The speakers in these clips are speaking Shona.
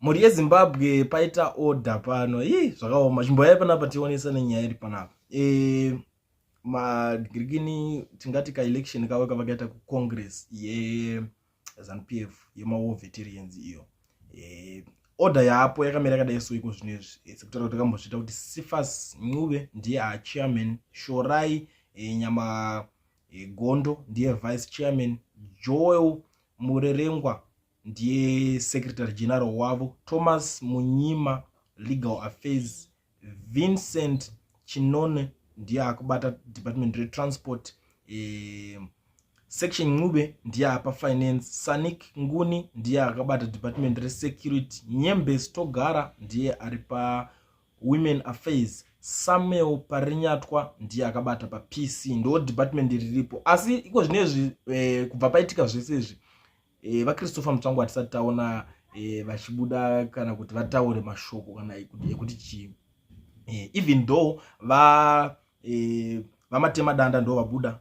Mhuri yeZimbabwe, paita order pano. Ii, zvakaoma. Chimboyai panapa tionesa nenyaya iri panapa. Magirikini tingati kaelection kavo kavakaita kucongress yeZANU PF yemawar veterans iyo. Order yaapo yakamira yakadai so iko zvino izvi, sekutaura kuti takambozviita kuti Cephas Ncube ndiye achairman, Shorai Nyama Gondo ndiye vice chairman, Joel Murerengwa ndiye secretary general wavo, Thomas Munyima legal affairs, Vincent Chinone ndiye akubata department retransport, Section Ncube ndiye apa finance, Sanik Nguni ndiye akabata department resecurity, Nyembes Togara ndiye ari pa women affairs, Samuel Parinyatwa ndiye akabata paPC. Ndo department riripo. Asi iko zvinezvi, kubva paitika zvese izvi, vaChristopher Mutsvangwa hatisati taona vachibuda kana kuti vataure mashoko kana ekuti chii, even though va vaMatema Danda ndo vabuda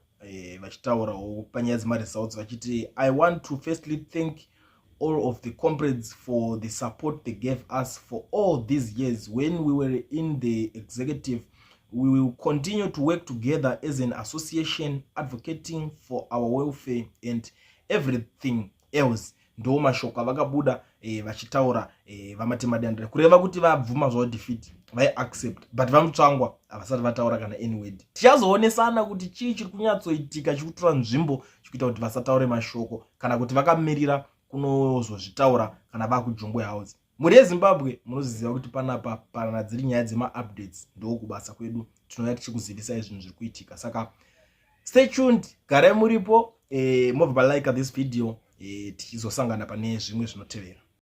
vachitaurawo panyaya dzemaresults vachiti, "I want to firstly thank all of the comrades for the support they gave us for all these years when we were in the executive. We will continue to work together as an association, advocating for our welfare and everything else." Ndo mashoko avakabuda vachitaura vaMatema Danda, kureva kuti vabvuma zvavo defeat, vaiaccept, but vaMutsvangwa havasati vataura kana any word. Tichazoonesana kuti chii chiri kunyatsoitika chiri kutora nzvimbo chikuita kuti vasataure mashoko, kana kuti vakamirira kunozozvitaura kana vakuJongwe House. Mhuri yeZimbabwe, munoziziva kuti panapa pana dziri nyaya dzemaupdates, ndokubasa kwedu. Tinouya tichikuzivisai zvinhu zviri kuitika, saka stay tuned, garai muripo, mobva palike this video, tichizosangana pane zvimwe zvinotevera.